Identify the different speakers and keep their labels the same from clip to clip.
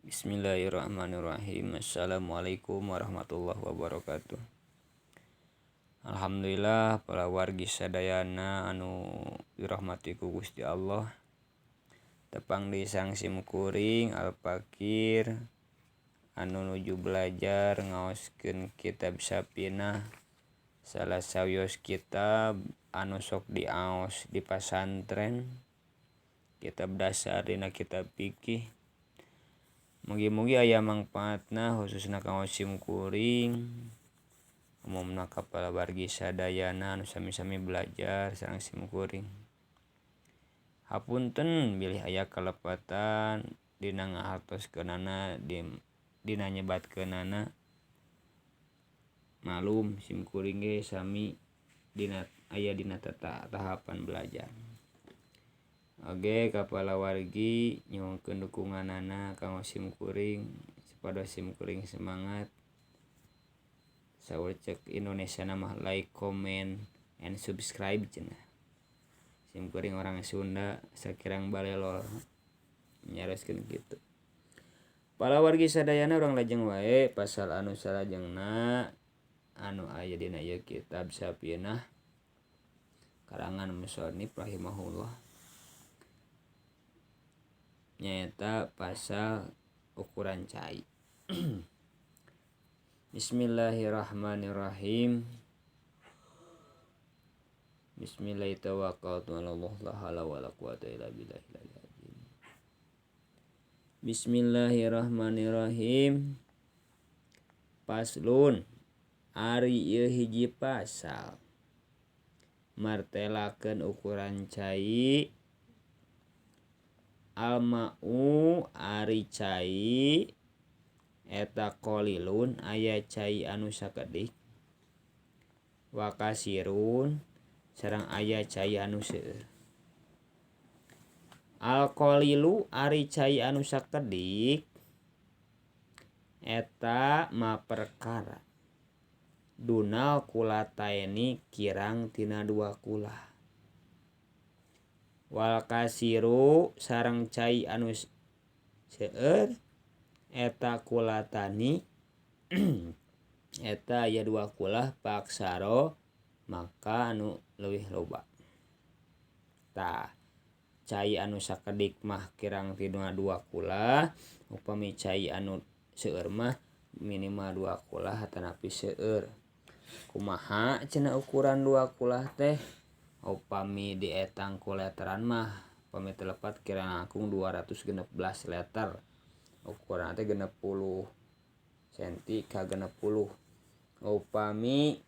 Speaker 1: Bismillahirrahmanirrahim. Assalamualaikum warahmatullahi wabarakatuh. Alhamdulillah para wargi sadayana anu dirahmati ku Gusti Allah. Tepang di sang simkuring Al-Fakir anu nuju belajar ngaoskeun kitab Safinah, salah sawios kitab anu sok diaos di pasantren, kitab dasar dina kitab fikih. Mugi-mugi aya mangpaatna khususna kanggo simkuring, umumna ka para wargi sadayana anu sami-sami belajar sareng simkuring. Hapunten bilih aya kalepatan dina ngahartoskeunana dina nyebatkeunana. Malum simkuring ge sami dina aya dina tahapan belajar. Oge ka para wargi nyuhunkeun dukunganana kanggo simkuring supados simkuring semangat. Saur cek Indonesia mah like, comment, and subscribe cenah. Simkuring orang Sunda sakirang balelol nyareskeun kitu. Para wargi sadayana urang lajeng wae pasal anu salajengna anu aya dina ieu kitab Safinah karangan musannif rahimahullah. Nyaeta pasal ukuran cai. Bismillahirrahmanirrahim. Bismillahirrahmanirrahim. La haula wala quwata illa billahil azim. Bismillahirrahmanirrahim. Paslon ari ieu hiji pasal martelakeun ukuran cai. Alma'u ari cai eta qalilun aya cai anu sakedik, wa kasirun sareng aya cai anu seueur. Al qalilu ari cai anu sakedik eta ma perkara dunal kulataini kirang tina dua kulah. Wal kasiru sareng cai anu seueur eta kulatani eta aya dua kulah paksaro maka anu leuwih loba. Tah cai anu sakedik mah kirang tina dua kulah, upami cai anu seueur mah minimal dua kulah atanapi seueur. Kumaha cenah ukuran dua kulah teh? Upami dietang ku leteran mah upami telepat kirang langkung 216 liter. Ukuran teh 60 senti ka 60. Upami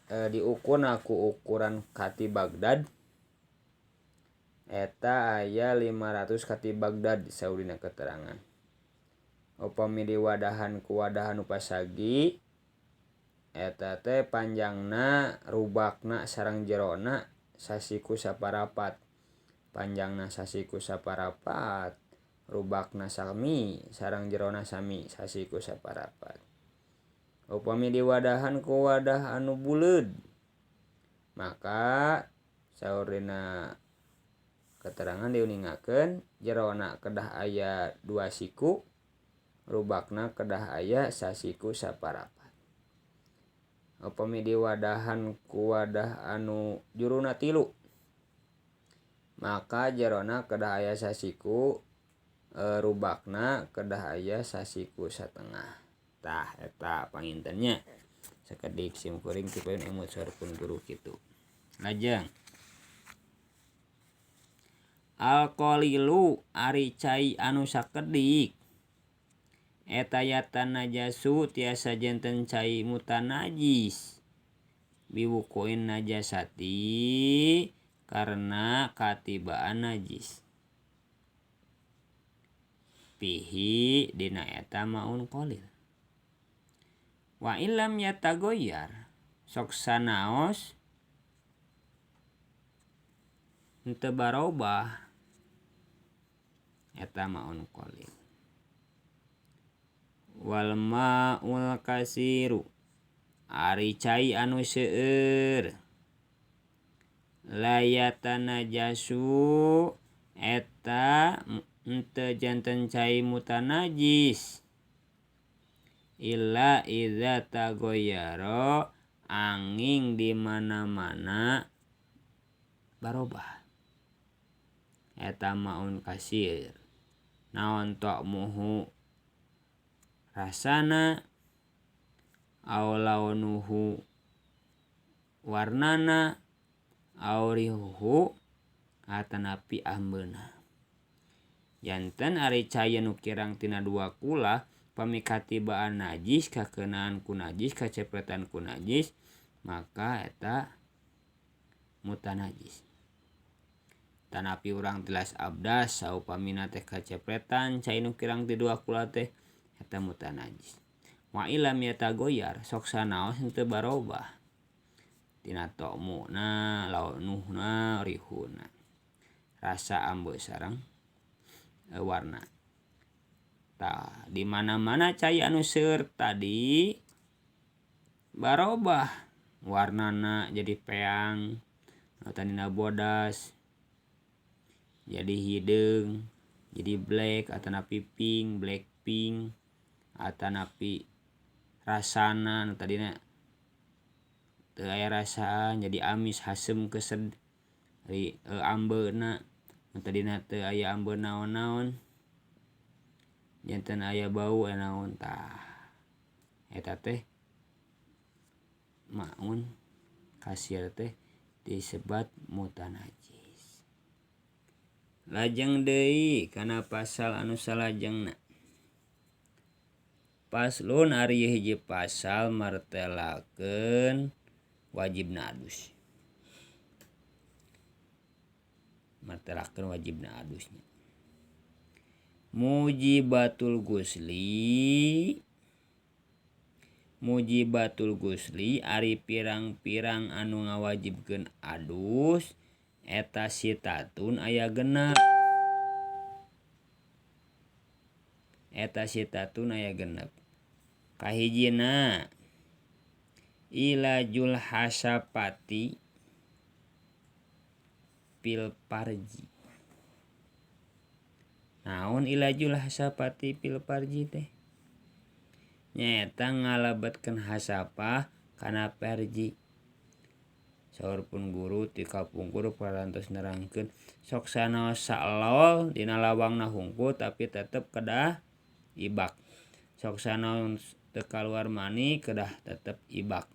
Speaker 1: diukur ku ukuran kati Baghdad eta aya 500 kati Baghdad saurina keterangan. Upami diwadahan ku wadahan nu pasagi eta teh panjangna rubakna sareng jerona sasiku saparapat. Panjangna sasiku saparapat, rubakna sami sareng jerona sami sasiku saparapat. Upami diwadahan ku wadah anu buleud maka saurina keterangan diuningakeun jerona kedah aya dua siku, rubakna kedah aya sasiku saparapat. Upami diwadahan ku wadah anu juruna tilu maka jerona kedah aya sasiku, rubakna kedah aya sasiku satengah. Tah eta pangintennya sakedik simkuring tipeun emut saurpun guru kitu. Lajeng alqalilu ari cai anu sakedik eta yatanajasu tiasa janten cai mutanajis biwukuin najasati karena katibaan najis pihi dina eta maun qalil. Wa illam yatagoyyar sok sanaos henteu barobah eta maun qalil. Wal ma'ul kasiru ari cai anu seueur la yatanajasu eta Henteu janten cai mutanajis illa idza tagoyyara anging di mana-mana barobah eta maun kasir naon ta'muhu rasana aw launuhu warnana aw rihuhu atanapi ambeuna. Janten ari cai nu kirang tina dua kulah pami katibaan najis kakeunaan ku najis kacepretan ku najis maka eta mutanajis. Tanapi urang tilas abdas saupamina teh kacepretan cai nu kirang ti dua kula teh eta mutanajis. Wa ilam yatagoyar sok sanaos henteu barobah tina ta'muna launuhna rihuna rasa ambeu sareng warna. Tah di mana-mana cai anu seueur tadi barobah warnana jadi peang tadina bodas jadi hideung jadi black atanapi pink black pink atanapi rasana nu tadina teu aya rasaan jadi amis hasem kesed ri ambeuna nu tadina teu aya ambeu naon-naon janten aya bau aya naon tah eta teh maun kasir teh disebat mutanajis. Lajeng deui kana pasal anu salajengna. Paslon ari hiji pasal martelakeun wajibna adus. Martelakeun wajibna adusnya. Mujibatul gusli mujibatul gusli ari pirang-pirang anu ngawajibkeun adus eta sitatun aya genep. Eta sitatun aya genep. Kahijina ilajul hasapati pil parji. Naon ilajul hasapati pil parji teh? Nyaeta ngalebetkeun hasapah kana parji. Saur pun guru ti kapungkur parantos nerangkeun sok sanaos salol dina lawangna hungkul tapi tetep kedah ibak. Sok sanaos teu kaluar mani kedah tetep ibak.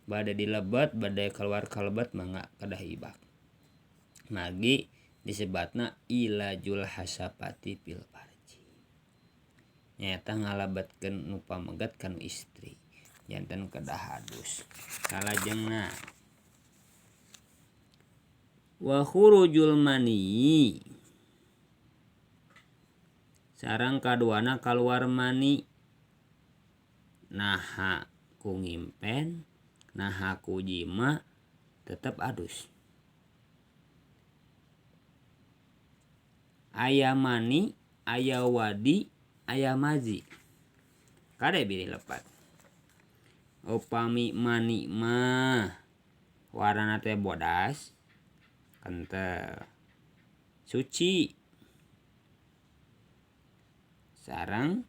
Speaker 1: Bade dilebet bade kaluar kalebet mangga kedah ibak. Magi disebatna ilajul hasapati pil parji. Nyaeta ngalebetkeun nu pamegat kana istri. Janten kedah adus. Salajengna wa khurujul mani sareng kaduana kaluar mani naha ku ngimpen naha ku jima tetep adus. Aya mani aya wadi aya mazi kade bilih lepat. Upami mani mah warnana teh bodas kental suci sareng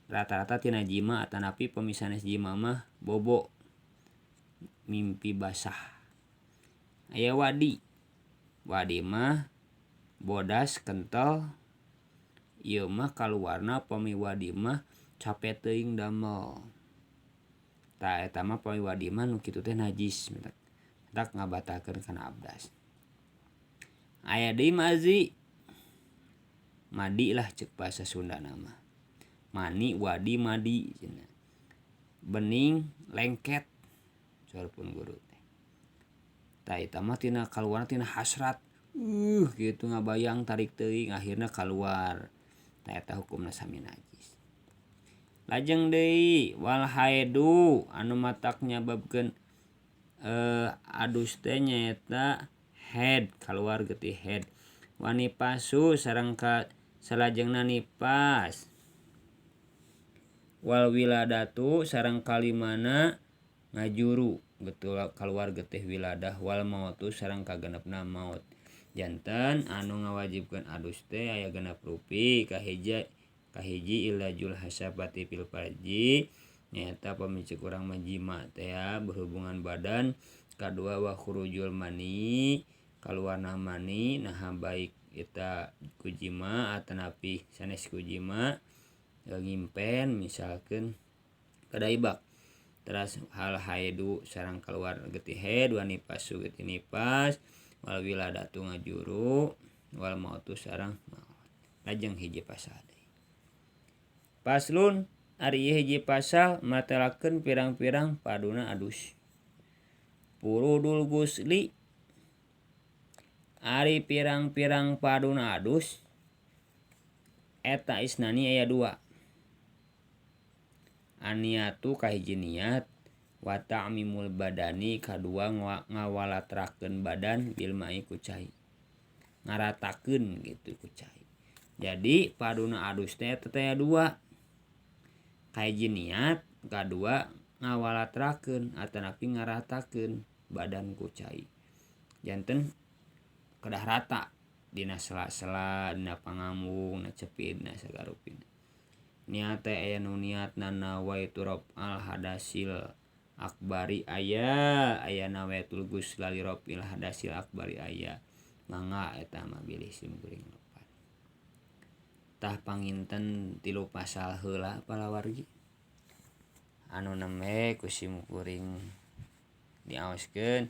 Speaker 1: rata-rata tina jima atanapi pemisanes jima mah bobo mimpi basah. Aya wadi wadi mah bodas kental ieu mah kaluarna pami wadi mah capek teuing damel. Tah eta mah pami wadi mah nu kitu teh najis tak ngabatalkeun kana abdas. Aya deui mazi madi lah ceuk bahasa Sunda nama. Mani wadi madi cenah. Bening lengket saur pun guru teh. Tah eta mah tina kaluarna tina hasrat. Kitu ngabayang tarik teuing akhirna kaluar. Tah eta hukumna sami najis. Lajeng deui wal haidu anu matak nyababkeun adus teh nyaeta head kaluar getih head. Wanipasu sareng ka salajengna nipas. Wal wiladatu sareng kalimana ngajuru betul kaluar getih wiladah. Wal mautu sareng kagenepna maut. Janten anu ngawajibkeun adus teh aya genep rupi. Kahiji ilajul hasabati fil farji nyaeta pamicik urang mah jima teh berhubungan badan. Kadua wa khurujul mani kaluarna mani naha baik eta kujima atanapi sanes kujima ngimpen misalkeun kadaibak. Teras hal haidu sareng keluar getih haid wa nifasu getih nifas wal wiladatu ngajuru wal mautu sareng maut. Lajeng hiji pasal deui. Paslon ari ieu hiji pasal matelakeun pirang-pirang paduna adus. Furudul gusli ari pirang-pirang paduna adus eta isnani aya dua. Aniatu kahiji niat wa ta'mimul badani kadua ngawalatrakeun badan bil ma'i ku cai. Ngaratakeun gitu ku cai. Jadi paduna adus teh eta teh dua. Kahiji niat, kadua ngawalatrakeun atanapi ngaratakeun badan ku cai. Janten kedah rata dina sela-sela, dina pangambung, na cepid, na sagarupina. Niat teh aya nu niatna nawaitu raf'al hadasil akbari aya, aya nawaitul ghusla li raf'il hadasil akbari aya. Mangga eta mah bilih sim kuring lepat. Tah panginten tilu pasal heula palawargi. Anu nembe ku sim kuring diaoskeun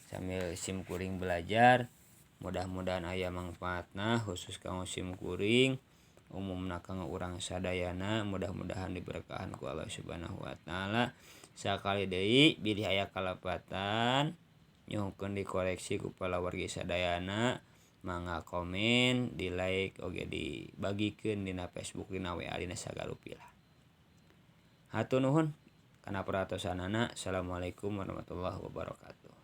Speaker 1: sambil sim kuring belajar. Mudah-mudahan aya mangfaatna khusus kanggo sim kuring, umumna kanggo urang sadayana, mudah-mudahan diberkahan ku Allah Subhanahu wa taala. Sakali deui bilih aya kalepatan nyuhunkeun dikoreksi ku palawargi sadayana, mangga komen, di like oge dibagikeun dina Facebook, dina WA, dina sagarupi lah. Hatur nuhun kana perhatosanana. Assalamualaikum warahmatullahi wabarakatuh.